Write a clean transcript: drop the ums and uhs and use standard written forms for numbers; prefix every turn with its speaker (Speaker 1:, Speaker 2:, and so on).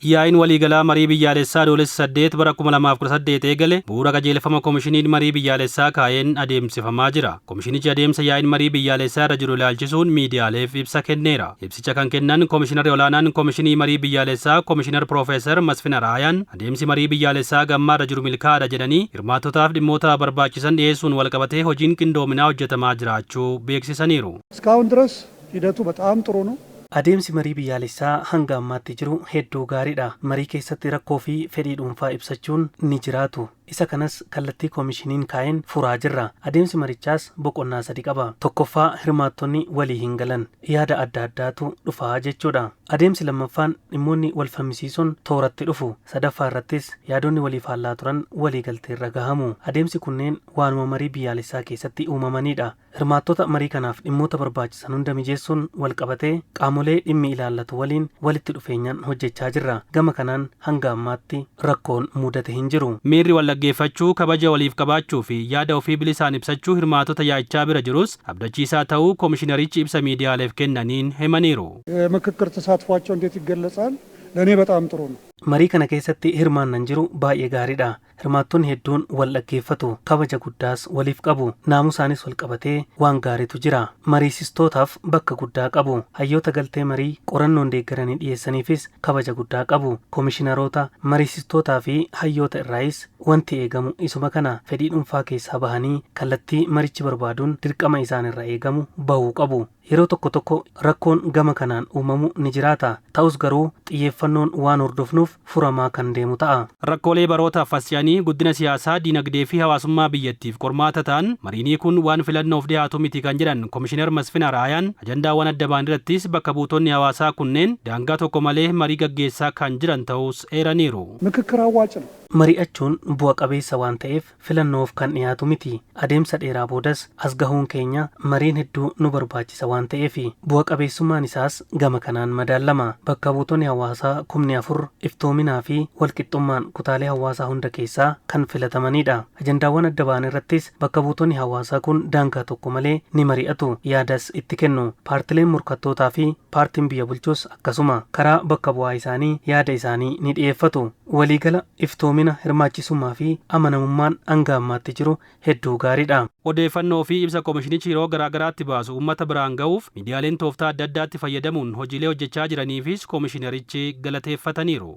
Speaker 1: Yaa'iin waliigalaa marii biyyaalessaa Adoolessa 8 bara 2018 eegale bu'uura qajeelfama Komishiniin marii biyyaalessaa kaa'een adeemsifamaa jira. Komishinichi adeemsa yaa'iin marii biyyaalessaa irra jiru ilaalchisuun miidiyaaleef ibsa kenneera. Ibsicha kan kennan Komishinarri olaanaan Komishinii marii biyyaalessaa Komishinar Piroofeesar Masfin Ar'aayaan adeemsi marii biyyaalessaa gammaa irra jiru milkaa'aadha jedhanii, hirmaattotaaf dhimmoota barbaachisan dhiyeessuun walqabatee hojiin qindoominaa hojjetamaa jiraachuu beeksisaniiru.
Speaker 2: እስካሁን ድረስ ሂደቱ በጣም ጥሩ ነው።
Speaker 3: Adeemsi marii biyyaalessaa hanga ammaatti jiru hedduu gaariidha. Marii keessatti rakkoo fi fedhii dhuunfaa ibsachuun ni jiraatu. Isa kanas kallattii koomishiniin kaa'een furaa jirra. Adeemsi marichaas boqonnaa sadi qaba. Tokkoffaa, hirmaattonni walii hin galan. Yaada adda addaatu dhufaa jechuudha. Adeemsi lammaffaan dhimmoonni wal falmisiisuun tooratti dhufu. Sadaffaa irrattis yaadonni walii faallaa turan walii galteerra gahamu. Adeemsi kunneen waanuma marii biyyaalessaa keessatti uumamanidha. Hirmaattota marii kanaaf dhimmoota barbaachisan hunda mijeessuun wal qabatee qaamolee dhimmi ilaallatu waliin walitti dhufeenyaan hojjechaa jirra. Gama kanaan hanga ammaatti rakkoon mudate hin jiru.
Speaker 1: Miirri wal dhaggeeffachuu, kabaja waliif qabaachuu fi yaada ofii bilisaan ibsachuu hirmaattota yaa'ichaa bira jirus abdachiisaa ta'uu koomishinarichi ibsa miidiyaaleef kennaniin himaniiru.
Speaker 2: የምክክር ተሳትፏቸው እንዴት ይገለጻል? ለእኔ በጣም ጥሩ ነው።
Speaker 3: Marii kana keessatti hirmaannan jiru baay'ee gaariidha. Hirmaattonni hedduun wal dhaggeeffatu, kabaja guddaas waliif qabu. Naamusaanis wal qabatee waan gaariitu jira. Mariisistootaaf bakka guddaa qabu. Hayyoota galtee marii qorannoon deeggaranii dhiyeessaniifis kabaja guddaa qabu. Koomishinaroota, mariisistootaa fi hayyoota irraayis wanti eegamu isuma kana. Fedhii dhuunfaa keessaa bahanii kallattii marichi barbaaduun dirqama isaan irra eegamu bahuu qabu. Yeroo tokko tokko rakkoon gama kanaan uumamu ni jiraata. Ta'us garuu xiyyeeffannoon waan hordofnuuf furamaa kan deemu ta'a.
Speaker 1: Rakkoolee barootaaf as ce'anii guddina siyaasaa, diinagdee fi hawaasummaa biyyattiif qormaata ta'an mariinii kun waan filannoof dhiyaatu miti kan jedhan Komishinar Masfin Araayaan, ajandaawwan adda ba'an irrattis bakka buutonni hawaasaa kunneen daangaa tokko malee marii gaggeessaa kan jiran ta'us eeraniiru.
Speaker 2: ምክክር አዋጭ ነው።
Speaker 3: Mari'achuun bu'a qabeessa waan ta'eef filannoof kan dhiyaatu miti. Adeemsa dheeraa boodas as gahuun keenya mariin hedduu nu barbaachisa waan ta'eef bu'a qabeessummaan isaas gama kanaan madaalama. Bakka buutonni hawaasaa 4,000 iftoominaa fi walqixxummaan kutaalee hawaasaa hunda keessaa kan filatamanidha. Ajandaawwan adda ba'an irrattis bakka buutonni hawaasaa kun daangaa tokko malee ni mari'atu, yaadas itti kennu. Paartileen morkattootaa fi paartiin biyya bulchus akkasuma karaa bakka bu'aa isaanii yaada isaanii ni dhiyeeffatu. Waliigala iftoomina, hirmaachisummaa fi amanamummaan hanga ammaatti jiru hedduu gaariidha.
Speaker 1: Odeeffannoo fi ibsa koomishinichi yeroo garaagaraatti baasu uummata biraan ga'uuf miidiyaaleen tooftaa adda addaatti fayyadamuun hojiilee hojjechaa jiraniifis koomishinarichi galateeffataniiru.